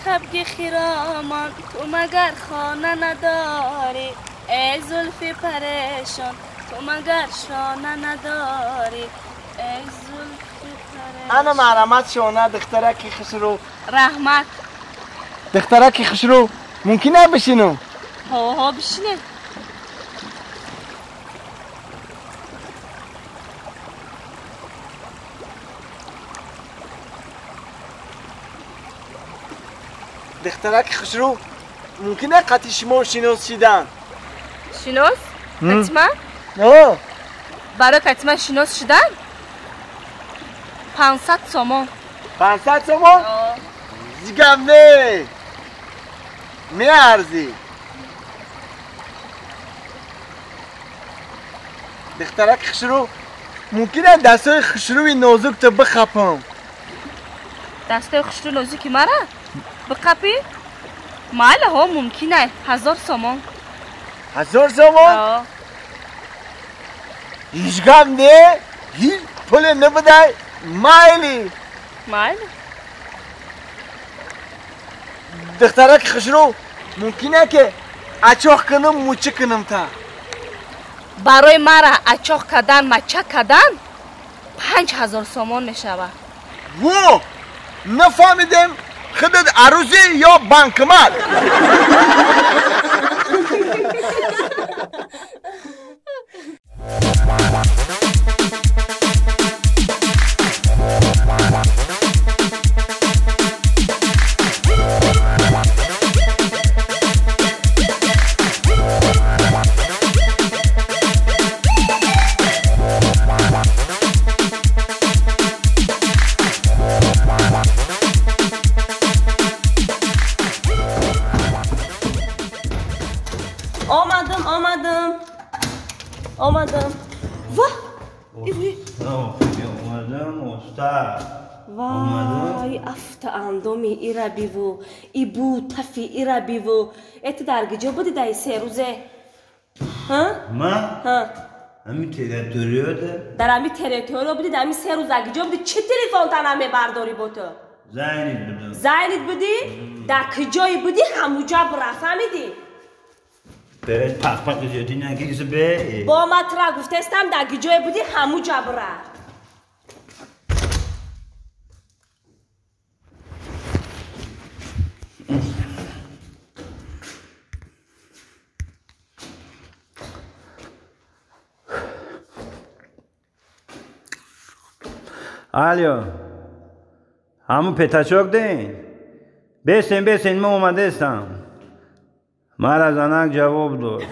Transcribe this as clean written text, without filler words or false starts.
хабги хиромон, ту магар хона надорӣ? Эй зулфи парешон, ту магар шона надорӣ? Эй зулфи парешон. Ана марҳамат шона, духтараки хушрӯ. Раҳмат. Духтараки хушрӯ, мумкин е бишинам? Ҳо, ҳо, бишинед. Духтараки хушрӯ, мумкин е қати шумо шинос шидан? Шинос? Катима? О! Барои катима шинос шидан? 500 сомон. 500 сомон? О. Зигам не! Меарзӣ. Духтараки хушрӯ, мумкин е дастҳои хушрӯи нозукто бихапам? Дастҳои хушрӯи нозуки мара? Биқапӣ? Майли, ҳо, мумкин е. 1000 сомон. 1000 сомон? О. Ҳеҷ гап не, ҳеҷ пуле набудай, майли. Майли. Духтараки хушрӯ, мумкин е ки ачоқ кунам, мучӣ кунам та? Барои мара ачоқ кардан, мача кардан 5000 сомон мешавад. Во! Нафаҳмидем, худат арӯзӣ ё банкомат? Омадам, омадам. Омадам. Ва! Омадам, уста. Вай, афта андоми ирабиву, ибу тафи ирабиву. Эти дар гиҷо буди дай се рӯзе? Ҳа? Ма? Ҳа. Ҳами территорияда? Дар ҳами территория буди, дар ҳами се рӯз дар гиҷо буди, чӣ телефон та намебардорӣ бо ту? Зайнид будам. Зайнид будӣ? Дар киҷое будӣ, ҳамуҷа бура, фаҳмидӣ? Бе, пақ-пақ зиёдӣ нагирӣ, бе. Бо ма тура гуфтестам, дар киҷое будӣ, ҳамуҷа бура. Алё, ҳамун петачок ден? Бесен, бесен, ма омадестам. Мара занак ҷавоб дод.